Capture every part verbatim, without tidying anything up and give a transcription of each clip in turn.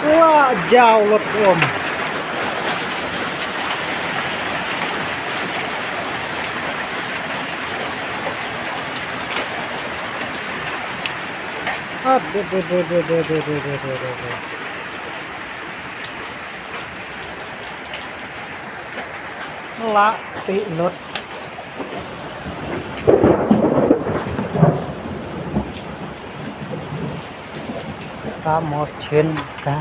Wah, jaw lut um. Ap, de, de, de. La ti lut. Ka mor chin ka.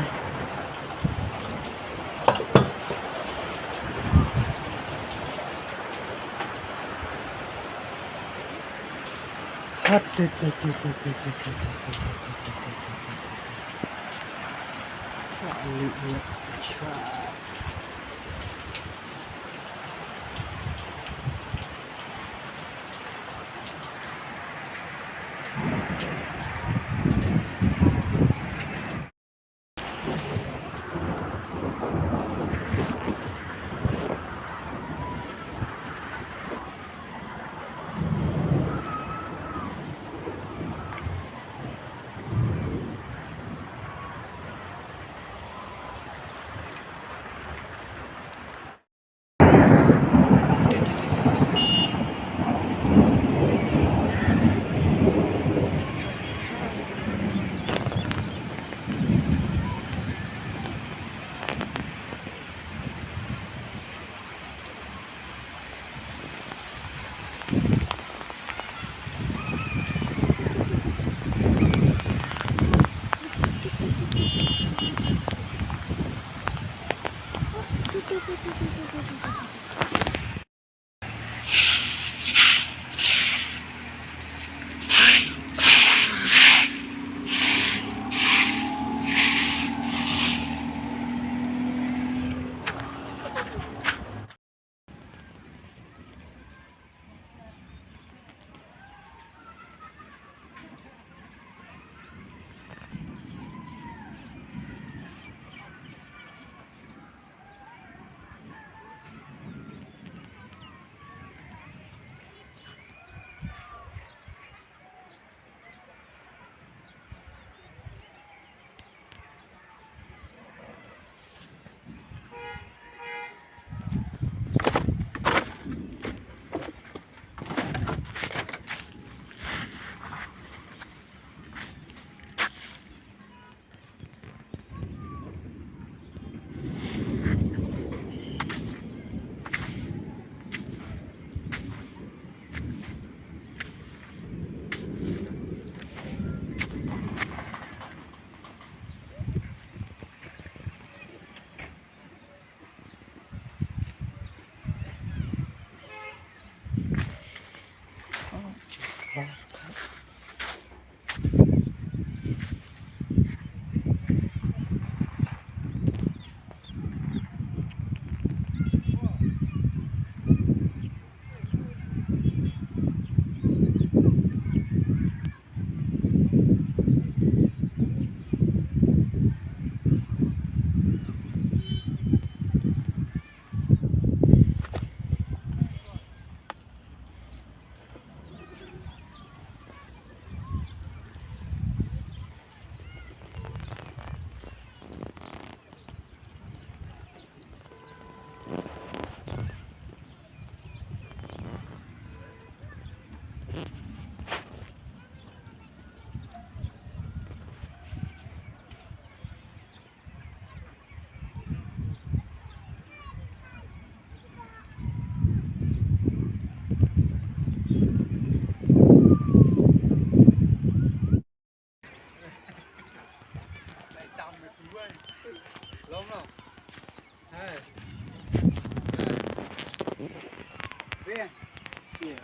Iya.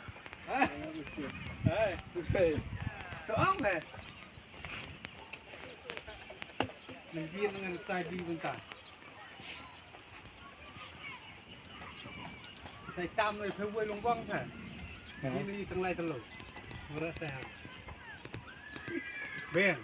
Hah? Hai. To ong eh. Nang jin ngan tai di bynta. Sai tam noi phe wei long bang sa. Hah? Jin ni tang lai telo. Ora sa. Ben.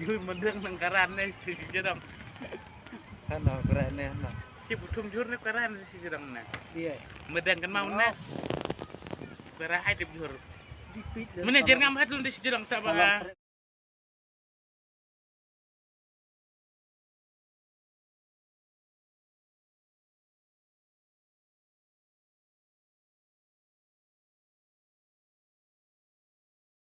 Gu madang nang karan ne si jadang. Hana karan ne hana. Ki putum jur ne karan si jadang ne. Iya. Madang kan mau ne. Karan ai tip jur. Sedikit. Mana jer ngam hatlun di si jadang sabah.